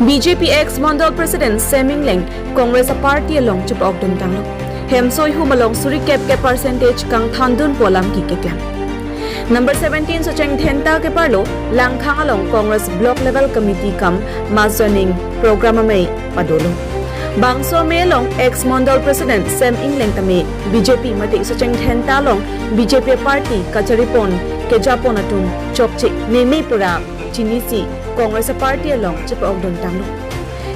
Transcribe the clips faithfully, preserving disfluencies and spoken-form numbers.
B J P ex Mandal President Sam Engleng Congress a party along chepa-okdun tanglo. Hemso ihum along suri kep kep percentage kangthandunpo alam keklang. Number seventeen Socheng Dhenta keparlo Langkhang along Congress Block Level Committee cum mass joining program amei padolo. Bangso amei along ex Mandal President Sam Engleng tame B J P mate Socheng Dhenta along B J P party kacharipon kejapon atum chokche meme pura chinisi Congress a party along chepa-okdun tanglo.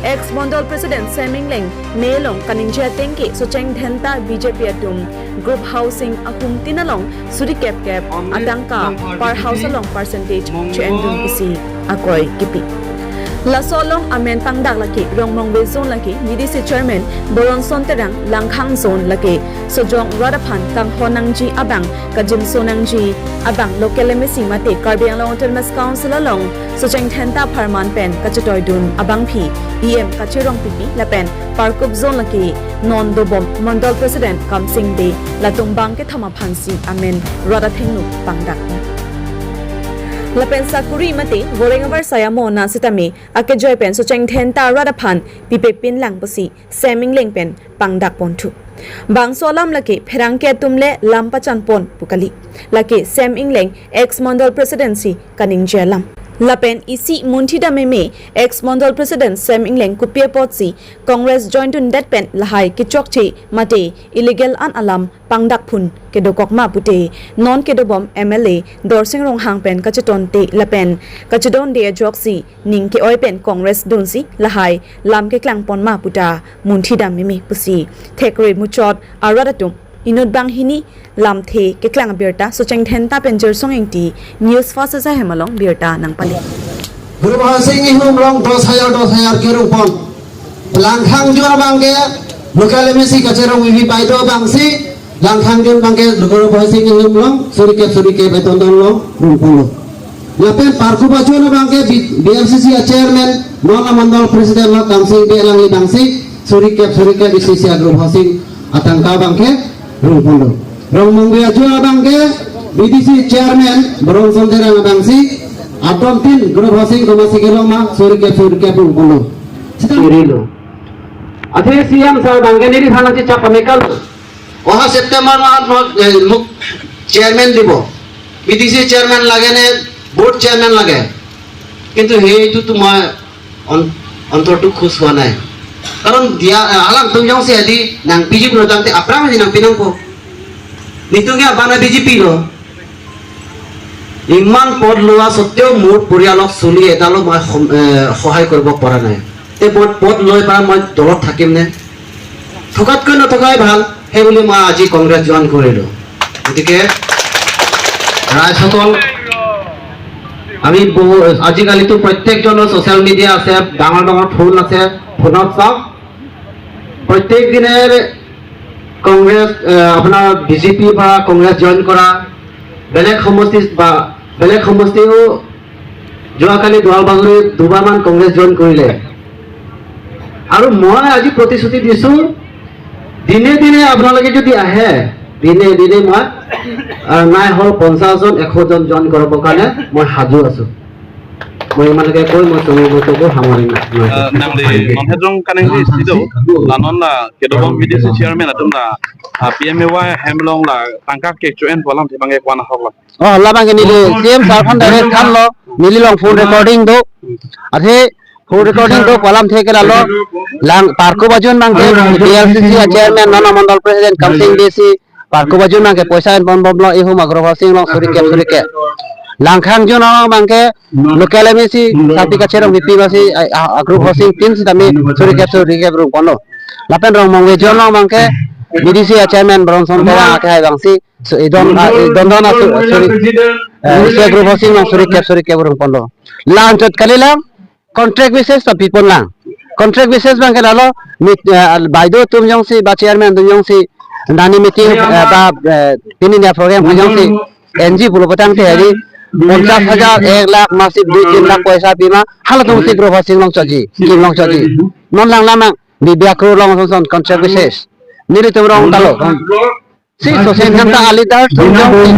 Ex Mandal President Sam Engleng amei along kaningje ateng ke Socheng Dhenta B J P atum group housing ahumtin along suri kep kep atangka per house along percentage che-endun pusi akoi kipi. Laso along amen pangdak lake Rongmongve Zone lake B D C Chairman Boronson Terang, Langkhang Zone lake Sojong rat aphan kanghon nangji abang, kajinso nangji abang local M A C mate Karbi Anglong Autonomous Council along Socheng Dhenta apharman pen kachetoidun abangpi E M Kachirong Pipi lapen Parkup Zone lake non dobom Mandal President Kamsing Bey latum bang kethom aphansi amen rat athengno pangdak. Lapen sakuri mate goreng avarsai amo na sitame akejoi pen Socheng Dhenta rat aphan pipepin lang pusi Sam Engleng pen pangdak ponthu. Bangso alam lake pherangke atum le lam pachan pon pu kali. Lake Sam Engleng ex Mandal President si kaningje alam. Lapen isi munthi dam meme ex Mandal President Sam Engleng kopi apotsi Congress join dundet pen lahai kechokche mate illegal an alam pangdak phun kedokok ma pute non kedobom M L A Dorsing Ronghang pen kachetonte lapen kachedonde ajoksi ning ke-oi pen Congress dunsi lahai lam keklang pon ma puta munthi dam meme pusi thekre muchot arat atum inut banghini lamthe keklang abirta Socheng Dhenta pen Jersong Engti, News First Assam along birta nangpale. Guru Bhasing ihum along dos hajar dos hajar kerung pon. Langkhang Zone abangke local M A C Kachirong Pipi pai do abangsi Langkhang Zone abangke Guru Bhasing ihum along suri kep suri kep etondon along rung ponlo. Lapen Parkup Zone abangke B-, B L C C a chairman non a mandal president lo Kamsing Bey alangli abangsi suri kep suri kep isi isi a Guru Bhasing atangka abangke rung ponlo. Rongmongve Zone abangke B D C chairman Boronson Terang abangsi atomtin Guru Bhasing komatsi kelong ma suri kep suri kep rung ponlo. Sita kirilo. Athe C M sir abangke neli thana chichap pamekal. অহা ছেপ্টেম্বৰ মাহত মই, এ, মোক চেয়াৰমেন দিব, B T চি চেয়াৰমেন লাগে নে board chairman লাগে, কিন্তু সেইটোতো মই অন-, অন্তৰটো খুচ হোৱা নাই। কাৰণ দিয়া, আ, alangtum jongsi adi nangpiji pulotangte aphrang si nangpinangpo. Nelitum ke abana B J P lo. ইমান পদ লোৱা স্বত্বেও মোৰ পৰিয়ালক চলি এটালো মই সম-, এ, সহায় কৰিব পৰা নাই। তে মই পদ লৈ পেলাই মই দলত থাকিম নে? থকাতকৈ নথকাই ভাল, সেই বুলি মই আজি কংগ্ৰেছ জইন কৰিলো। গতিকে ৰাইজসকল, আমি বহু, আজিকালিতো প্ৰত্যেকজনৰ ছ'চিয়েল মিডিয়া আছে, ডাঙৰ ডাঙৰ ফোন আছে, ফোনত চাওক। প্ৰত্যেক দিনে কংগ্ৰেছ, এ, আপোনাৰ বি জে পি পৰা কংগ্ৰেছ জইন কৰা, বেলেগ সমষ্টি বা বেলেগ সমষ্টিও যোৱাকালি দুৱাৰবাগৰিত দুবাৰমান কংগ্ৰেছ জইন কৰিলে। আৰু মই আজি প্ৰতিশ্ৰুতি দিছো, দিনে দিনে আপোনালোকে যদি আহে, দিনে দিনে মই, আ, নাই হ'ল পঞ্চাশ জন, এশ জন জইন কৰিবৰ কাৰণে মই সাজু আছো। Moi iman ke koi moi tumi mo tuku hamori na. Ah, nangli non hejong kaneng di sido. La non la kedobom B D C chairman atum la, ah, P M A Y hem along la tangka kecho-enpo alamthe abangke ko-an ahok lo? Oh, labangke neli C M sir aphan direct thanlo, neli along phone recording do. Athe phone recording do pu alamthe ke lalo. Lang Parkup Zone abangke B L C C a chairman non a mandal president Kamsing Bey si Parkup Zone abangke poisa enponbomlo ihum a Guru Bhasing along suri kep suri kep. Langkhang Zone along abangke local M A C Sati Kachirong Pipi basi a, a, a Guru Bhasing tin sitame suri kep suri kep rung ponlo. Lapen Rongmongve Zone along abangke B D C a chairman Boronson Terang akehai abangsi so idon, a, idon don a su-, suri, eh, isi a Guru Bhasing along suri kep suri kep rung ponlo. Lanchot kalilang contract basis ta pipon lang. Contract basis abangke lalo, mit, eh, baideo atum jongsi, ba chairman atum jongsi, nani meeting, eh, ba, eh, pini dia program ko jongsi, N G pulo putangte hari, পঞ্চাশ হাজাৰ, এক লাখ, মাসিক দুই তিন লাখ পইচা pima, halatum si Guru Bhasing along choji, kim along choji. Non lang lamang, bibia kru along son son contract basis. Nelitum rong talo. Si Socheng Dhenta a leader atum jongsi.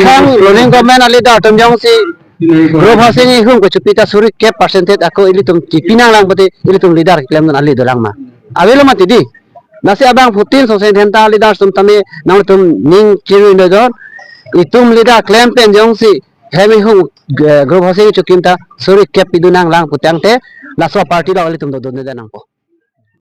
Khang ruling government a leader atum jongsi. Group housing ihum kechopi ta suri kep percentage ako ilitum chipi nanglang pute ilitum leader klemdun ali dolang ma. Avelo mati di. Lasi abangphutin Songsing Dhenta leaders atum tame nangtum ning chiri nodon. Itum leader klem pen jongsi hem ihum, eh, group housing chokim ta suri kep pidun nanglang putangte laso party lo ilitum dodun nangpo.